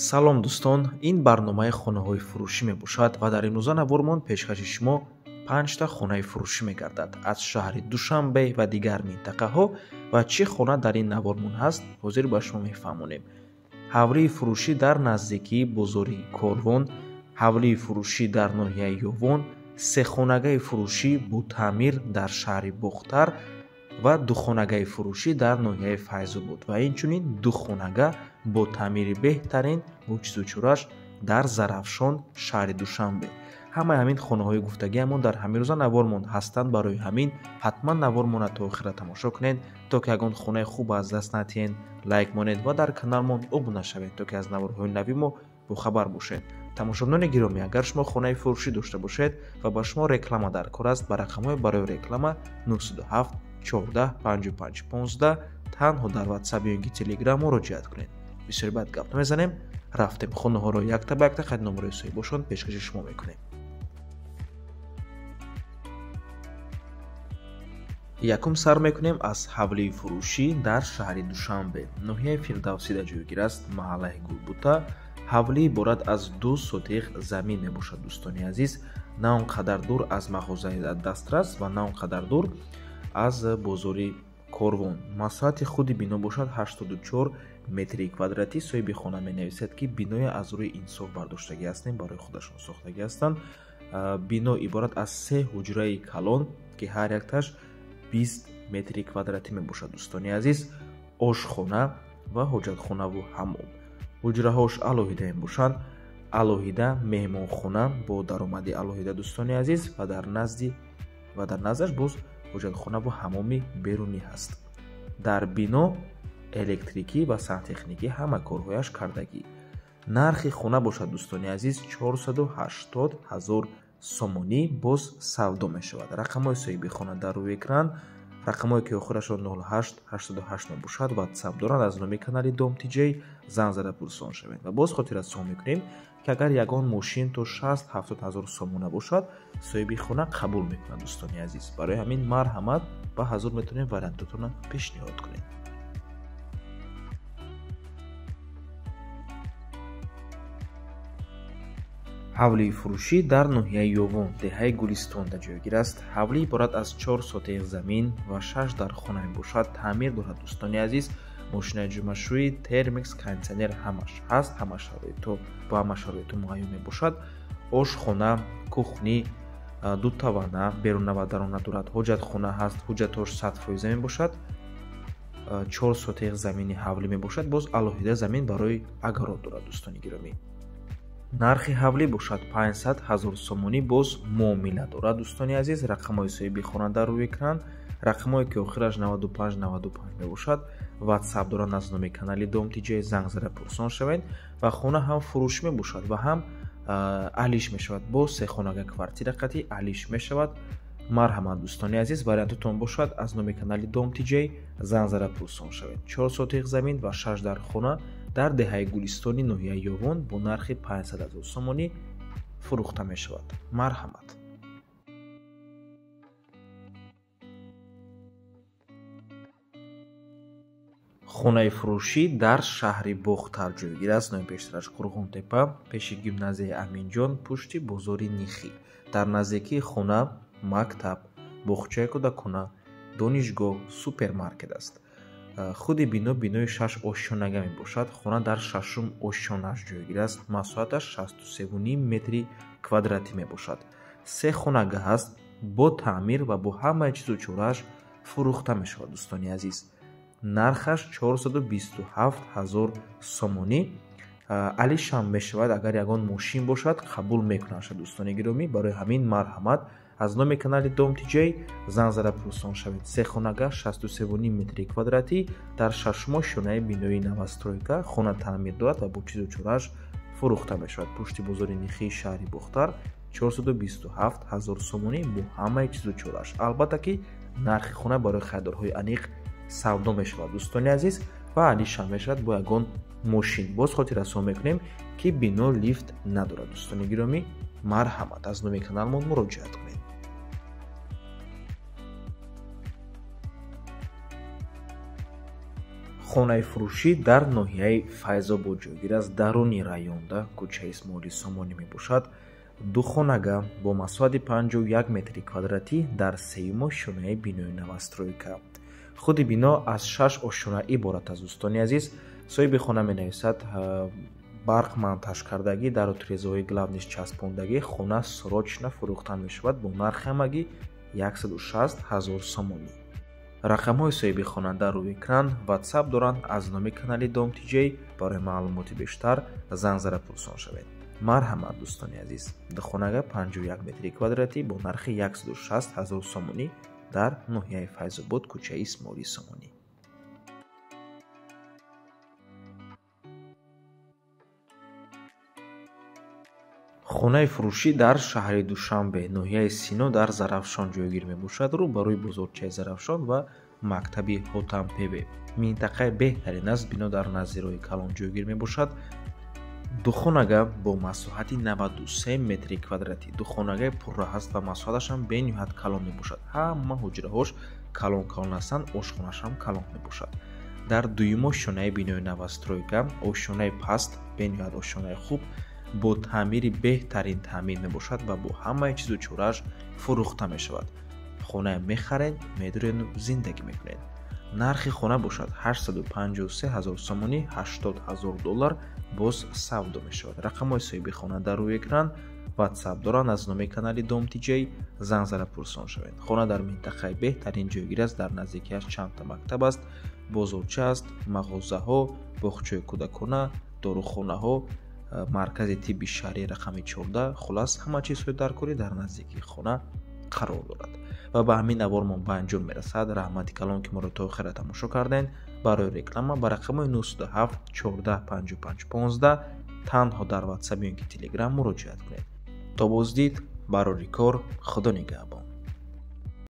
Салом дӯстон, ин барномаи хонаҳои фурӯшӣ мебошад ва дар имрӯза навормон пешкаши шумо 5та хонаи фурӯшӣ мегардад аз шаҳри Душанбе ва дигар минтақаҳо. Ва чӣ хона дар ин навормон ҳаст, ҳозир ба шумо мефаҳмонем. Ҳавлии фурӯшӣ дар наздикии бозори Корвон, ҳавлии фурӯшӣ дар ноҳияи Ёвон, сехонагаи фурӯшӣ бо таъмир дар шаҳри Бохтар ва духонагаи фурӯшӣ дар ноҳияи Файзобод ва инчунин духонага бо таъмири беҳтарин бо чизу чораш дар Зарафшон, шаҳри Душанбе. Ҳамаи ҳамин хонаҳои гуфтагиамон дар ҳамин рӯза навормон ҳастанд. Барои ҳамин ҳатман навормонро то охира тамошо кунед, то ки ягон хонаи хуб аз даст натиҳед, лайк монед ва дар каналмон обуна шавед, то ки аз наворҳои нави мо бохабар бошед. Тамошобинони гиромӣ, агар шумо хонаи фурӯшӣ дошта бошед ва ба шумо реклама дар кор аст, ба рақамҳои барои реклама 907 14 55 15 танҳо дар WhatsApp ё инки Telegram муроҷиат кунед. Бисёри баъд гап намезанем, рафтем хонаҳоро якта ба якта қайд номерои соҳибошон пешкаши шумо мекунем. Якум сар мекунем аз ҳавлии фурӯшӣ дар шаҳри Душанбе, ноҳияи Фирдавсида ҷойгир аст, маҳаллаи Гулбута. Ҳавлӣ иборат аз 2 сотиғ замин мебошад. Дӯстони азиз, на он қадар дур аз мағозаи дастрас ва на он қадар дур аз бозори Корвон. Масоҳати худи бино бошад 84 метри квадратӣ. Соҳиби хона менависад, ки бинои аз рӯи инсоф бардоштагӣ ҳастем, барои худашон сохтагӣ ҳастанд. Бино иборат аз 3 ҳуҷраи калон, ки ҳар якташ 20 метри квадратӣ мебошад. Дӯстони азиз, ошхона ва ҳоҷатхонаву ҳаммом. Ҳуҷраҳош алоҳида мебошанд, алоҳида меҳмонхона бо даромади алоҳида, дӯстони азиз, ва дар наздаш боз ҳоҷатхона ва ҳаммоми берунӣ ҳаст. Дар бино электрикӣ ва сантехникӣ ҳама корҳояш кардагӣ. Нархи хона бошад, дӯстони азиз, 480 000 сомонӣ боз савдо мешавад. Рақамҳои соҳиби хона дар рӯи экран, рақамҳое ки охирашон 08 88 мебошад, WhatsApp доранд. Аз номи канали Дом ТЖ занг зада пурсон шавед. Ва боз хотиррасон мекунем, ки агар ягон мошин то 60-70 ҳазор сомона бошад, соҳиби хона қабул мекунад, дӯстони азиз. Барои ҳамин марҳамат, ба ҳазур метавонем вариантотонро пешниҳод кунед. Ҳавлии фурӯшӣ дар ноҳияи Ёвон, деҳаи Гулистонда ҷойгир аст. Ҳавлӣ иборат аз 4 сотиғ замин ва 6 дархона мебошад. Таъмир дорад, дӯстони азиз. Мошинаи ҷумъашӯӣ, термикс, кондитсионер ҳамаш ҳаст, ҳама шароиту бо ҳама шароиту муҳайё мебошад. Ошхона, кухни, дутавана, беруна ва дарона дорад. Ҳоҷатхона ҳаст, ҳуҷҷатҳош 100% мебошад. 4 сотиғ замини ҳавлӣ мебошад, боз алоҳида замин барои агарот дорад, дӯстони гиромӣ. Нархи ҳавлӣ бошад 500 000 сомонӣ, боз муомила дорад, дӯстони азиз. Рақамҳои соҳиби хона дар рӯи экран, рақамҳое ки охираш 95 95 мебошад, WhatsApp доранд. Аз номи канали Дом ТЖ занг зада пурсон шавед. Ва хона ҳам фурӯш мебошад ва ҳам алиш мешавад, бо сехонага квартира қатъи алиш мешавад. Марҳамат, дӯстони азиз, вариантотон бошад, аз номи канали Дом ТЖ занг зада пурсон шавед. 4 сотиғ замин ва 6 дархона дар деҳаи Гулистони ноҳияи Ёвон бо нархи 500 000 сомонӣ фурӯхта мешавад. Марҳамат. Хонаи фурӯшӣ дар шаҳри Бохтар ҷойгир аст, номи пештараш Қурғонтепа, пеши гимназияи Аминҷон, пушти бозори Нихӣ. Дар наздикии хона мактаб, боғчаи кӯдакона, донишгоҳ, супермаркет аст. Худи бино бинои 6 ошёнага мебошад. Хона дар 6-ум ошёнаш ҷойгир аст. Масоҳаташ 63,5 метри квадратӣ мебошад. 3 хонага ҳаст, бо таъмир ва бо ҳамаи чизу чорааш фурӯхта мешавад, дӯстони азиз. Нархаш 427 000 сомонӣ. Алишам мешавад, агар ягон мошин бошад қабул мекунанд, дӯстони гиромӣ. Барои ҳамин марҳамат, аз номи канали Дом ТЖ занг зада пурсон шавед. 3 хонага 63,5 метри квадратӣ дар 6-ум ошёнаи бинои новостройка. Хона таъмир дорад ва бо чизу чорааш фурӯхта мешавад. Пушти бозори Нихии шаҳри Бохтар 427 000 сомонӣ бо ҳамаи чизу чорааш. Албатта ки нархи хона барои харидорҳои аниқ савдо мешавад, дӯстони азиз, ва алишам мешавад бо ягон мошин. Боз хотиррасон мекунем, ки бино лифт надорад, дӯстони гиромӣ. Марҳамат, аз номи каналмон муроҷиат кунед. Хонаи фурӯшӣ дар ноҳияи Файзобод ҷойгир аст, даруни районда, кӯчаи Исмоили Сомонӣ мебошад. Ду хонага бо масоҳати 51 метри квадратӣ дар сеюм ошёнаи бинои новостройка. Худи бино аз 6 ошёна иборат аст. Дӯстони азиз, соҳиби хона менависад: барқ монтаж кардагӣ, дару тирезаҳои главный ш часпондагӣ, хона срочно фурӯхта мешавад бо нархи ҳамагӣ 160 000 сомонӣ. Рақамҳои соҳиби хона дар рӯи экран, WhatsApp доранд. Аз номи канали Дом ТJ барои маълумоти бештар занг зада пурсон шавед. Марҳамат, дӯстони азиз, ду хонага 51 метри квадратӣ бо нархи 160 000 сомонӣ дар ноҳияи Файзобод, кӯчаи Исмоили Сомонӣ. Хонаи фурӯшӣ дар шаҳри Душанбе, ноҳияи Сино, дар Зарафшон ҷойгир мебошад, рӯбарӯи бозорчаи Зарафшон ва мактаби Ҳотампеве. Минтақаи беҳтарин аст, бино дар назди роҳи калон ҷойгир мебошад. Ду хонага бо масоҳати 93 метри квадратӣ. Ду хонагаи пурра ҳаст ва масоҳаташ ҳам бениҳоят калон мебошад. Ҳама ҳуҷраҳош калон калон ҳастанд, ошхонааш ҳам калон мебошад. Дар дуюм ошёнаи бинои новостройка, ошёнаи паст, бениҳоят ошёнаи хуб, бо таъмири беҳтарин таъмир мебошад ва бо ҳамаи чизу чорааш фурӯхта мешавад. Хонае мехаред, медурену зиндагӣ мекунед. Нархи хона бошад 853 000 сомонӣ, 80 000 доллар боз савдо мешавад. Рақамҳои соҳиби хона дар рӯи экран, WhatsApp доранд. Аз номи канали Дом ТJ занг зада пурсон шавед. Хона дар минтақаи беҳтарин ҷойгир аст, дар наздикиаш чандта мактаб аст, бозорча аст, мағозаҳо, боғчаи кӯдакона, дорухонаҳо, маркази тибби шаҳрии рақами 14. Хулас, ҳама чизҳои даркорӣ дар наздикии хона қарор дорад. Ва ба ҳамин навормон ба анҷом мерасад. Раҳмати калон, ки моро то охира тамошо кардем. Барои реклама ба рақамҳои 907 14 55 15 танҳо дар WhatsApp ё ин ки Telegram муроҷиат кунед. То боздид, барори кор, Худо нигаҳбон.